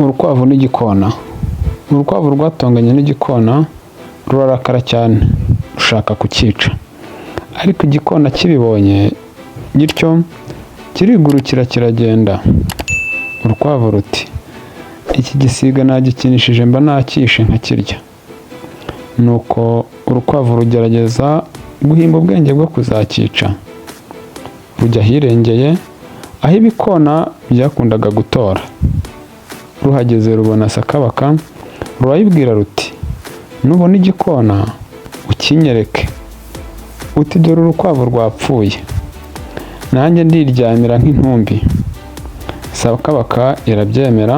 Urukwavu n'igikona. Urukwavu rwatonganye n'igikona rurarakara cyane rushaka kucyica, ariko igikona kibibonye gityo kirigurukira kiragenda. Urukwavu ruti: "Iki gisiga nagikinishije mba nakishe nkakirya." Nuko urukwavu rugerageza guhimba ubwenge bwo kuzakica, rujya ahirengeye aho ibikona byakundaga gutora. Ruhageze rubona sakabaka, rurayibwira ruti: "Nubona igikona ukinyereke uti dore urukwavu rwapfuye, nanjye ndiryamira nk'intumbi." Sakabaka irabyemera.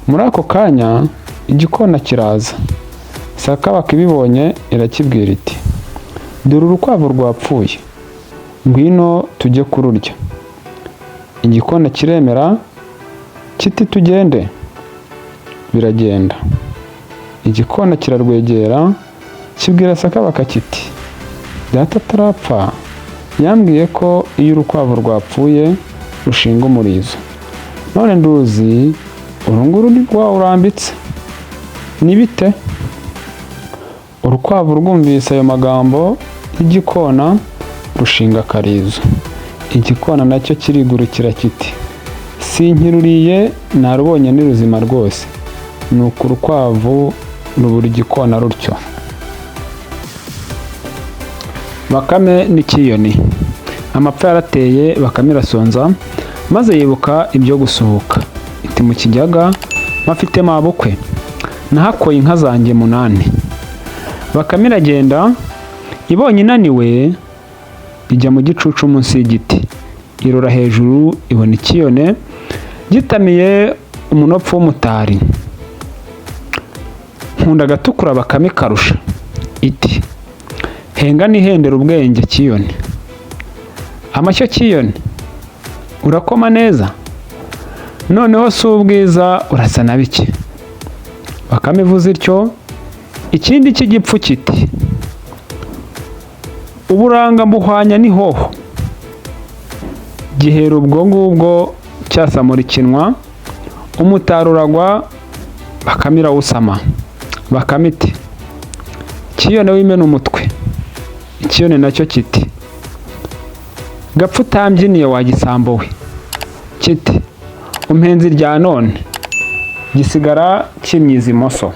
Muri ako kanya igikona kiraza. Sakabaka ibibonye irakibwira iti: "Dore urukwavu rwapfuye, ngwino tujye kururya." Igikona kiremera kiti: "Tugende." Biragenda. Igikona kirarwegera kibwira sakabaka kiti: "Data atarapfa yambwiye ko iyo urukwavu rwapfuye rushinga umurizo, none nduzi uru nguru rwawurambitse, ni bite?" Urukwavu rwumvise ayo magambo y'igikona rushinga akarizo. Igikona nacyo kirigurukira kiti: "Sinkiruriye, narubonye ni ruzima rwose." Nuko urukwavu rubura igikona rutyo. Bakame n'ikiyoni. Amapfa yarateye, Bakame irasonza, maze yibuka ibyo gusuhuka. Iti: "Mu kijyaga mpafite mabukwe, nahakoye inka zanjye 8." Bakame iragenda, ibonye inaniwe ijya mu gicucu munsi y'igiti. Irora hejuru ibona ikiyone gitamiye umunopfu w'umutari. Nkunda agatukura Bakame ikarusha. Iti: "Henga nihendera ubwenge kiyoni. Amashyo kiyoni, urakoma neza, noneho si ubwiza urasa na bike." Bakame ivuze ityo, ikindi cy'igipfu kiti: "Uburanga mbuhwanya n'ihoho." Gihera ubwo ngubwo cyasamura ikinwa, umutari uragwa, Bakame irawusama. Bakame iti: "Kiyone wimena umutwe." Ikiyone nacyo kiti: "Gapfa utambyiniye wa gisambo we." Kiti: "Umpenzi irya none." Gisigara kimyiza imoso.